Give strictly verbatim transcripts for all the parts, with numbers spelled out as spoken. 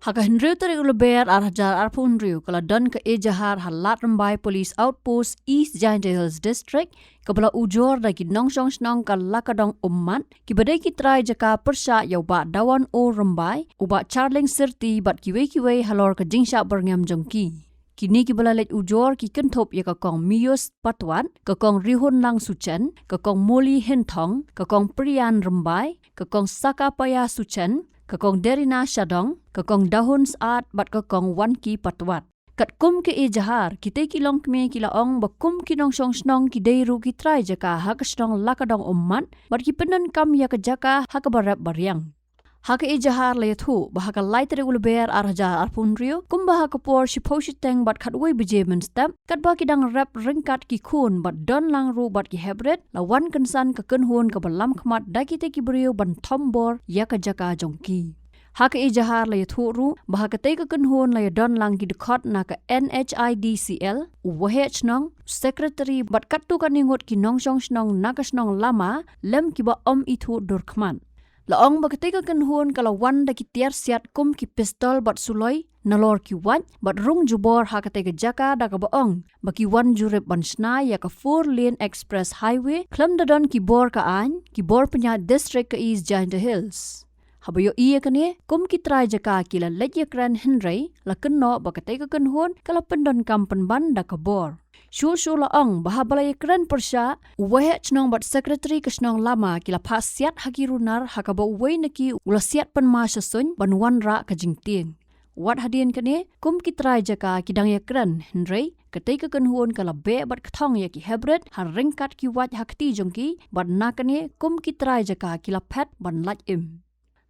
Ha ka hynriew tarik u Lber ar hajar arphew hynriew ka la don ka ejahar ha Lad Rymbai Police Outpost, East Jaintia Hills District, kaba la ujor da ki nongshong shnong ka Lakadong Ummat, kiba dei ki trai jaka pyrshah ïa u Bah Dawan O Rymbai, u Bah Charling Syrti bad kiwei kiwei halor ka jingshah byrngem jong ki. Kine kiba la leit ujor ki kynthup ïa ka Kong Mius Patwat, ka Kong Rihunlang Suchen, ka Kong Moli Hynthong, ka Kong Prian Rymbai, ka Kong Sakapaya Suchen, ka Kong Derina Shadong, ka Kong Dahun Saat bad ka Kong Wanki Patwat. Katkum ka ejahar, kitei ki longkmie ki la ong ba kum ki nongshong shnong ki dei ruh ki trai jaka ha ka shnong Lakadong Ummat, bad ki pyndonkam ïa ka jaka ha kaba rep ba riang. Ha ka ejahar la ïathuh ba ha ka lai tarik u Lber ar hajar arphew hynriew, kumba ha ka por shiphew shiteng bad khatwei baje mynstep, katba ki dang rep ryngkat ki khun bad don lang ruh bad ki heprit, la wan kynsan ka kynhun kaba lamkhmat da kitei ki briew ban thombor ïa ka jaka jong ki. Ha ka ejahar la ïathuh ruh ba ha katei ka kynhun la ïadon lang ki dkhot na ka N H I D C L, u waheh shnong, secretary bad katto katne ngut ki nongshong shnong na ka shnong Lama, lem kiba ym ithuh dur khmat. La ong ba katei ka kynhun ka la wan da ki tiar siat kum ki pistol bad suloi, nalor ki wait bad rung jubor ha katei ka jaka da kaba ong ba ki wan jurip ban shna ïa ka four lane express highway, khlem da don ki bor ka aiñ, ki bor pynïaid district ka East Jaintia Hills. Haba ïohi ïa kane, kum ki trai jaka ki la leit ïakren, hynrei la kynnoh ba katei ka kynhun ka la pyndonkam pynban da ka bor. Shuh shuh la ong ba haba la ïakren pyrshah, u waheh shnong bad secretary ka shnong Lama ki la phah siat ha ki runar, ha kaba uwei na ki u la siat pynma sha suiñ ban wanrah ka jingtieng. Wat hadien kane, kum ki trai jaka ki dang ïakren, hynrei katei ka kynhun ka la beh bad kthong ïa ki heprit ha ryngkat ki wait ha kti jong ki, bad na kane kum ki trai jaka ki la phet ban lait im.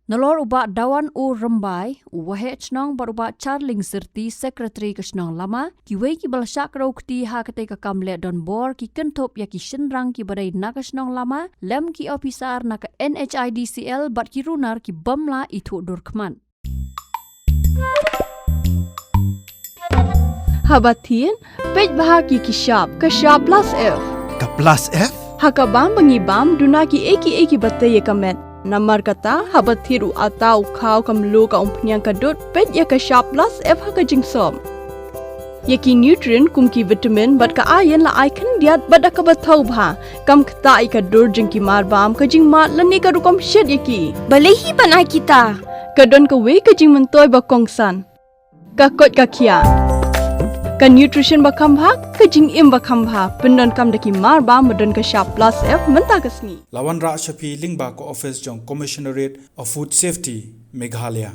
Nalor u Bah Dawan O Rymbai, u waheh shnong, bad u Bah Charling Syrti, secretary ka shnong Lama, kiwei kiba la shah kdew kti ha katei ka kam leh donbor, ki kynthup ïa ki shynrang kiba dei na ka shnong Lama, lem ki ophisar na ka N H I D C L bad ki runar ki bym la ithuh dur khmat. Haba thied, peit bha ki ki shap, ka shap plus F. Ka plus F? Ha ka bam ba ngi bam, duna kiei kiei kiba tei ïa ka met. Namar kata, haba thied u atta, u khaw, ka mluh, ka umphniang, ka dud, peit ïa ka shap plus F ha ka jingsop. Ïa ki nutrient kum ki vitamin bad ka iron la ai khyndiat bad da kaba thaw bha. Kam ktah ïa ka dur jong ki marbam, ka jingmad lane ka rukom shet ïa ki. Balei hi ban ai kita? Ka don kawei ka jingmyntoi ba kongsan. Ka koit ka khiah. Ka nutrition ba kham bha, ka jingim ba kham bha. Pyndonkam da ki marbam ba don ka shap plus F mynta ka sngi. La wanrah sha phi lyngba ka office jong Commissionerate of Food Safety, Meghalaya.